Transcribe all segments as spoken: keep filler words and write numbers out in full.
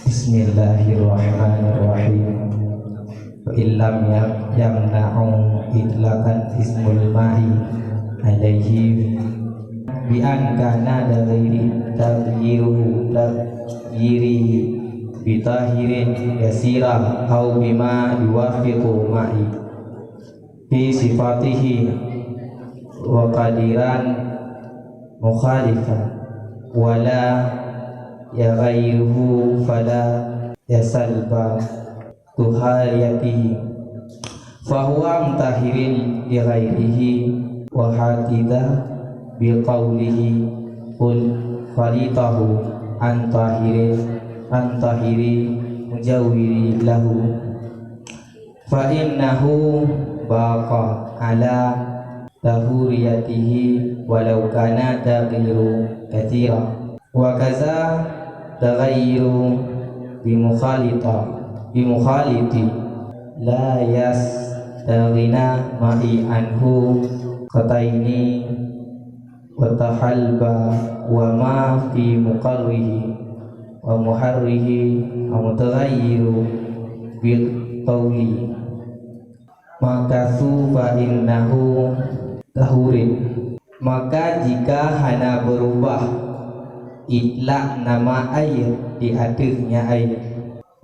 Bismillahirrahmanirrahim. Fa in lam yam-, yamna'u itlaqan ismul ma'i alaihi bi an kana taghayyuruhu taghayyuri bi tahirin yasira aw bima yuwafiqu ma'i fi sifatihi wa qadiran mukhalifan, wala yaghayyiruhu fala yasalba tuhariyatihi, fahuwa mutahhirun li ghairihi, wa hakidha bi qaulihi, qul khalitahu an tahirin, an tahiri mujawwiri lahu. Fa innahu baqa ala tahuriyatihi walau kana taghyiru katsira. Wa kaza taghayyiru bi mukhalita, bi mukhaliti. La yastaghna ma'i anhu qataini wa tahalba wa ma fi muqarrihi wa muharrihi wa mutaghayyiru bil qawli. Makasu fa innahu tahurin. Maka jika hana berubah itlak nama air di ateueh nya air,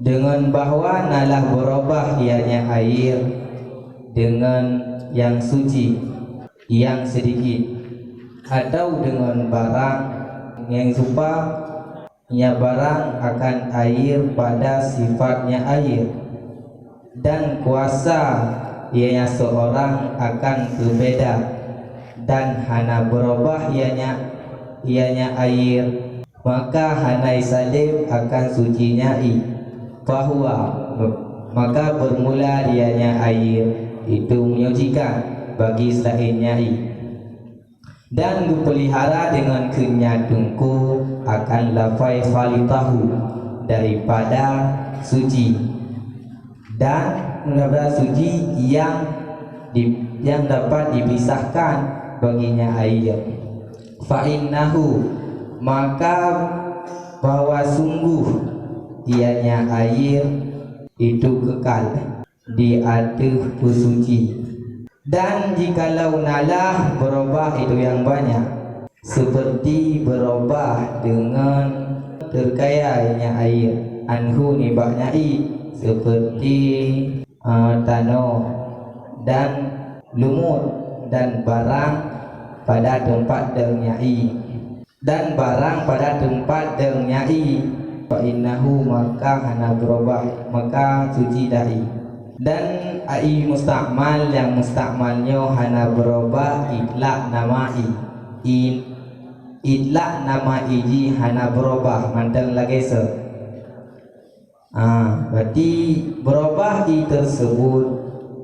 deungon bahwa nalah berubah ianya air deungon nyang suci, nyang seudikit, atau deungon barang nyang serupa, nya barang akan air pada sifatnya air, dan kuasa ianya seorang akan beubeda, dan hana berubah ianya, ianya air, maka hana isaleb akan sucinya i. Fahuwa, maka bermula ianya air itu menyucikan bagi selainnya i. Dan geupeulihara deungon kheun nyan teungku akan lafai khalitahu daripada suci, dan daripada suci nyang di-, nyang dapat dipisahkan baginya air. Fa innahu, maka bahwa sungguh ianya air itu kekal di ateueh peusuci. Dan jikalau nalah beurubah itu nyang banyak, seperti beurubah deungon teurkaya ianya air, anhu nibak nya i, seperti, eh, tanoh dan lumut dan barang pada teumpat deungon nya i. Dan barang pada teumpat deungon nya i, fa innahu maka hana beurubah, maka suci dah i. Dan ai mustakmal nyang mustakmal nyoe hana beurubah itlak nama i. I, itlak nama i jih hana beurubah mantong lagée sot. Ah, berarti beurubah i tersebut,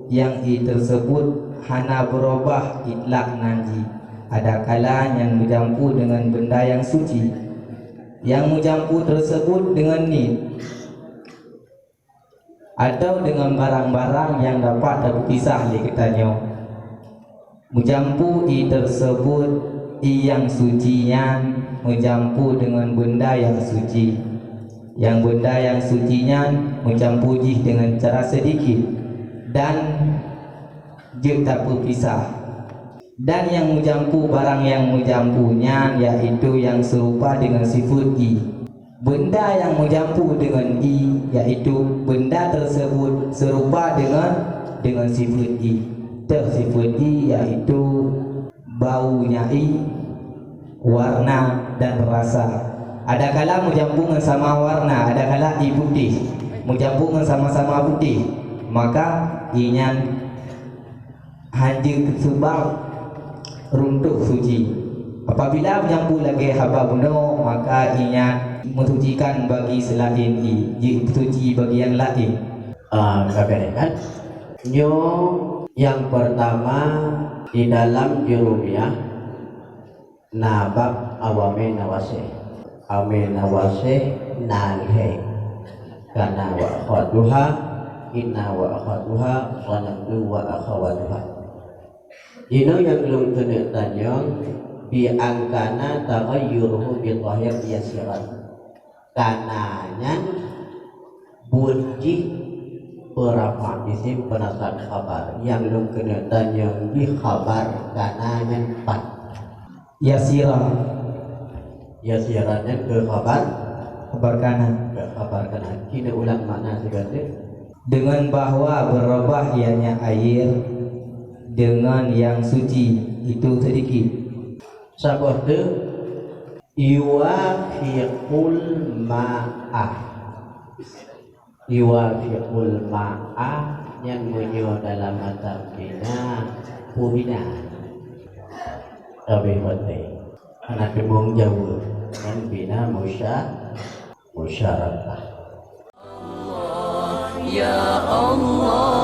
nyang i tersebut hana beurubah itlak nan jih, adakala nyang meujampu deungon benda nyang suci. Nyang meujampu tersebut deungon niet, atau deungon barang-barang nyang dapat tapeupisah lé geutanyoe. Meujampu i tersebut, i nyang suci nyan meujampu deungon benda nyang suci. Nyang benda nyang suci nyan meujampu jih deungon cara seudikit dan jeuet tapeupisah. Dan nyang meujampu barang nyang meujampu nyan, yaitu nyang seurupa deungon sifeuet i. Benda nyang meujampu deungon i, yaitu benda tersebut seurupa deungon, deungon sifeuet i. Teuh sifeuet i, yaitu bau nya i, warna dan rasa. Adakala meujampu ngon sama warna, adakala i putéh, meujampu ngon sama-sama putéh, maka i nyan hanjeuet keusubang runtoh suci. Apabila meujampu lagée haba bunoe, maka i nyan meusucikan bagi seulaén i, jeuet suci bagi nyang laén. Ah, ka beres kan? Nyoe nyang pertama di dalam Jurumiyah na bab awamil nawasih. Awamil nawasih na lhée. Kana wa akhwatuha, inna wa akhwatuha, zanantu wa akhawatuha. Jinoe nyang lôn keuneuk tanyong, Bi an kana taghayyuruhu bi dhahir yasiran. Kana nyan buet jih peurafa' isim peunasab khabar. Nyang lôn keuneuk tanyong jih khabar kana nyan pat. Yasiran. Yasiran nyan keu khabar. Khabar kana. Keu khabar kana. Keuneuk ulang makna sigoe teuk. Dengan bahwa berubah ianya air dengan yang suci itu sedikit. Saboh teuk, yuwafiqul ma'a. Yuwafiqul ma'a nyan meunyoe dalam matan bina, peubina. Leubeh penting. Hana teumeung jaweueb. Nyan bina musya-, musyarakah. Ya Allah.